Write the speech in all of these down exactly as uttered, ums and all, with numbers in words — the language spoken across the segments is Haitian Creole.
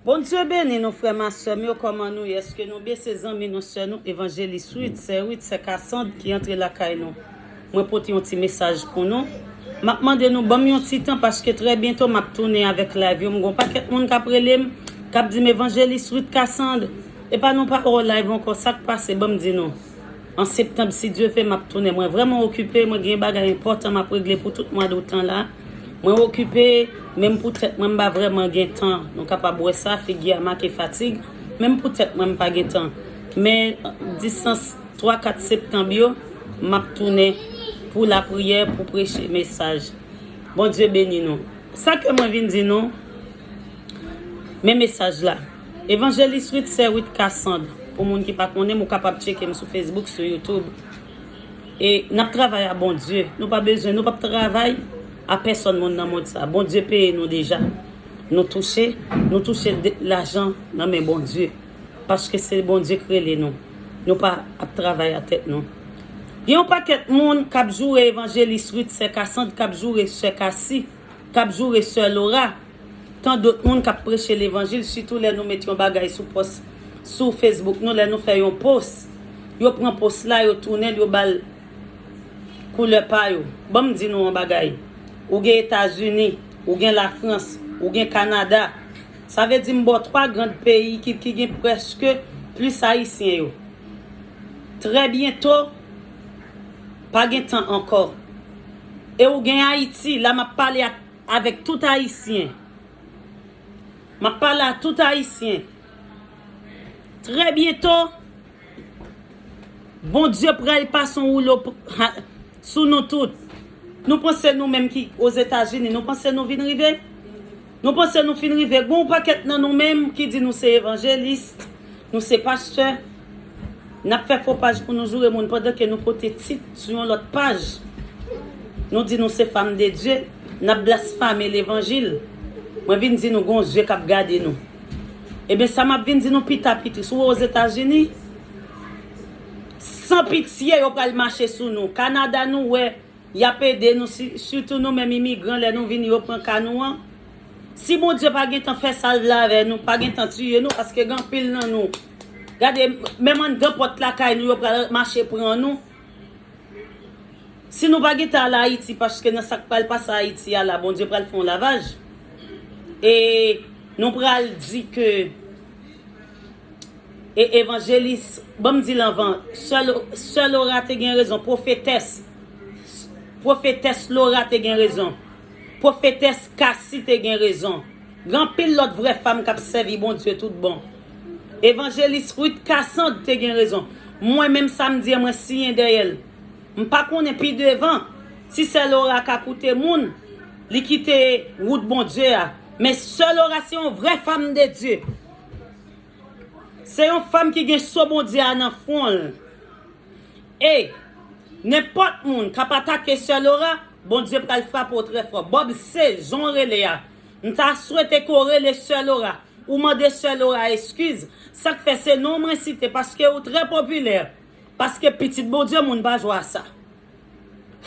Bondye beni nou, frè m ak sè m yo. Kòman nou ye? Èske nou byen? Se zanmi nou, sè nou, Evanjelis Ruth, sè Ruth, sè Cassandre ki antre lakay nou. Mwen pote yon ti mesaj pou nou. M ap mande nou ban m yon ti tan, paske trè byento m ap tounen avèk live yo. M gen yon pakèt moun k ap rele m, k ap di m, Evanjelis Ruth, Cassandre, e pa nou pa wè w live ankò, sa k pase? Ban m di nou. An septanm, si Dye vle, m ap tounen. Mwen vrèman okipe, mwen gen bagay enpòtan m ap regle pou tout mwa dout lan la. Mwen okipe, menm pou tèt mwen, m pa vrèman gen tan. Nou kapab wè sa, figi a make fatig. Menm pou tèt mwen, m pa gen tan. Men distans twa, kat septanm yo, m ap tounen pou lapriyè, pou preche mesaj. Bondye beni nou. Sa ke mwen vin di nou, men mesaj la. Evanjelis Ruth, sè Ruth Cassandre. Pou moun ki pa konnen m, ou kapab tcheke m sou Facebook, sou YouTube. E n ap travay a Bondye. Nou pa bezwen, nou p ap travay a pèsòn moun nan mond sa. Bondye peye nou deja. Nou touche, nou touche de, lajan nan men Bondye. Paske se Bondye k rele nou. Nou pa ap travay a tèt nou. Gen yon pakèt moun k ap joure Evanjelis Ruth, sè Cassandre, k ap joure sè Cassie, k ap joure sè Laura. Tan dòt moun k ap preche levanjil, sitou lè nou met yon bagay sou pòs, sou Facebook nou, lè nou fè yon post, yo pran post la, yo tounen l, yo ba l koulè pa yo. Ban m di nou yon bagay. Ou gen Etazini, ou gen Lafrans, ou gen Kanada. Sa vle di m ba w twa gran peyi ki, ki gen prèske plis Ayisyen yo. Trè byento, pa gen tan ankò. E ou gen Ayiti, la m ap pale ak, avèk tout Ayisyen. M ap pale a tout Ayisyen. Trè byento, Bondye pral pase yon woulo p-, ha, sou nou tout. Nou panse nou menm ki Ozetazini, nou panse nou vin rive? Nou panse nou fin rive? Gon pakèt nan nou menm ki di nou se evanjelis, nou se pastè. N ap fè fo paj pou nou joure moun pandan ke nou pote tit sou yon lòt paj. Nou di nou se fam de Dye, n ap blasfame levanjil. Mwen vin di nou gon zye k ap gade nou. Ebyen, sa m ap vin di nou pita pitris. Ou wè Ozetazini, san pitye, yo pral mache sou nou. Kanada, nou wè, y ap ede nou, si, sitou nou menm imigran, lè nou vini, yo pran ka nou an. Si Bondye pa gentan fè sa l vle avè nou, pa gentan tiye nou, paske gen anpil nan nou. Gade, menm anndan pòt lakay nou, yo pral mache pran nou. Si nou pa gentan al Ayiti, paske nan sa k pral pase Ayiti a la, Bondye pral fè yon lavaj. E nou pral di ke, e evanjelis, ban m di l anvan, sè Lo-, sè Laura te gen rezon, pwofetès, pwofetès Laura te gen rezon, pwofetès Cassie te gen rezon. Gen anpil lòt vrè fanm k ap sèvi Bondye tout bon. Evanjelis Ruth Cassandre te gen rezon. Mwen menm sa m di an, mwen siyen dèyè l. M pa konnen pi devan si sè Laura ka koute moun, li kite wout Bondye a. Men sè Laura se yon vrè fanm de Dye. Se yon fanm ki gen so Bondye a nan fwon l. E nenpòt moun k ap atake sè Laura, Bondye pral frape w trè fò. Bob C, jan w rele a, m ta swete ke w rele sè Laura, ou mande sè Laura eskiz. Sa k fè se non mwen site, paske ou trè popilè. Paske pitit Bondye moun pa jwe a sa.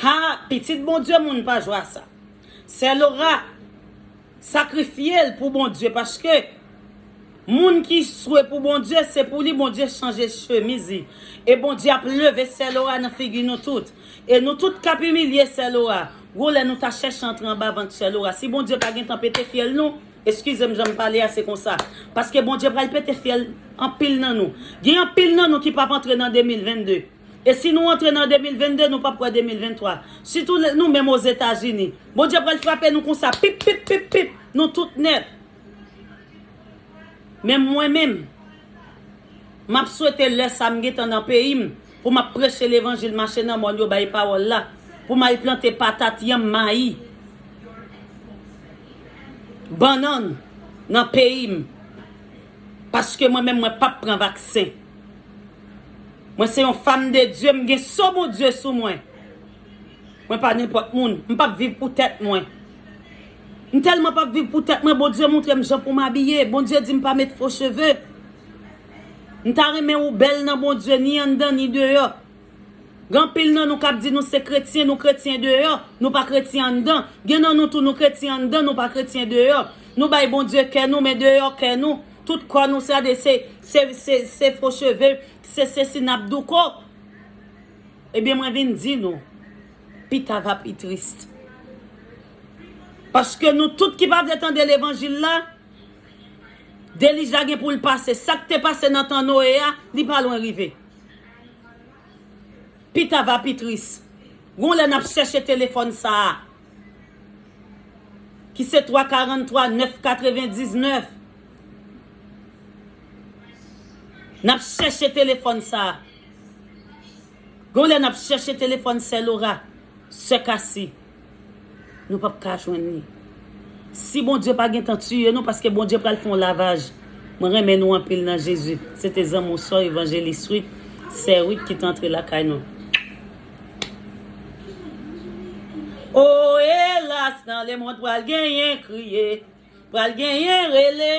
Ha, pitit Bondye moun pa jwe a sa. Sè Laura sakrifye l pou Bondye, paske moun ki swe pou Bondye, se pou li Bondye chanje chemiz li. E Bondye ap leve sè Laura nan figi nou tout. E nou tout k ap imilye sè Laura, gwo lè nou ta chèche antre anba vant sè Laura. Si Bondye pa gentan pete fyèl nou, eskize m jan m pale a, se konsa. Paske Bondye pral pete fyèl anpil nan nou. Gen anpil nan nou ki p ap antre nan de mil vennde. E si nou antre nan de mil vennde, nou p ap wè de mil venntwa. Sitou lè nou menm Ozetazini. Bondye pral frape nou konsa, pip, pip, pip, pip, nou tout nèt. Men mwen menm, m ap swete lè sa m gentan nan peyi m, pou m ap preche levanjil, mache nan mòn yo, bay pawòl la, pou m al plante patat, yanm, mayi, bannann nan peyi m. Paske mwen menm, mwen p ap pran vaksen. Mwen se yon fanm de Dye, m gen so Bondye sou mwen. Mwen pa nenpòt moun, m p ap viv pou tèt mwen. M tèlman p ap viv pou tèt mwen, Bondye montre m jan pou m abiye. Bondye di m pa met fo cheve. M ta renmen ou bèl nan Bondye, ni anndan, ni deyò. Gen anpil nan nou k ap di nou se kretyen, nou kretyen deyò, nou pa kretyen anndan. Gen nan nou tou, nou kretyen anndan, nou pa kretyen deyò. Nou bay Bondye kè nou, men deyò kè nou, tout kò nou sa de se, se, se, se fo cheve, se sesi n ap douko. Ebyen, mwen vin di nou, pita va pi tris. Paske nou tout ki pa vle tande levanjil la, delij la gen pou l pase. Sa k te pase nan tan Noye a, li pa lwen rive. Pita va pi tris. Gon lè n ap chèche telefòn sa a. Ki se twa karanntwa nèf katrevendiznèf. N ap chèche telefòn sa a. Gon lè n ap chèche telefòn sè Lora, sè Kasi. Nou p ap ka jwenn li. Si Bondye pa gentan tiye nou, paske Bondye pral fè yon lavaj. Mwen renmen nou anpil nan Jezi. Se te zanmi w sè w Evanjelis Wit, sè Wit ki te antre lakay nou. O elas, nan lemonn pral genyen kriye, pral genyen rele.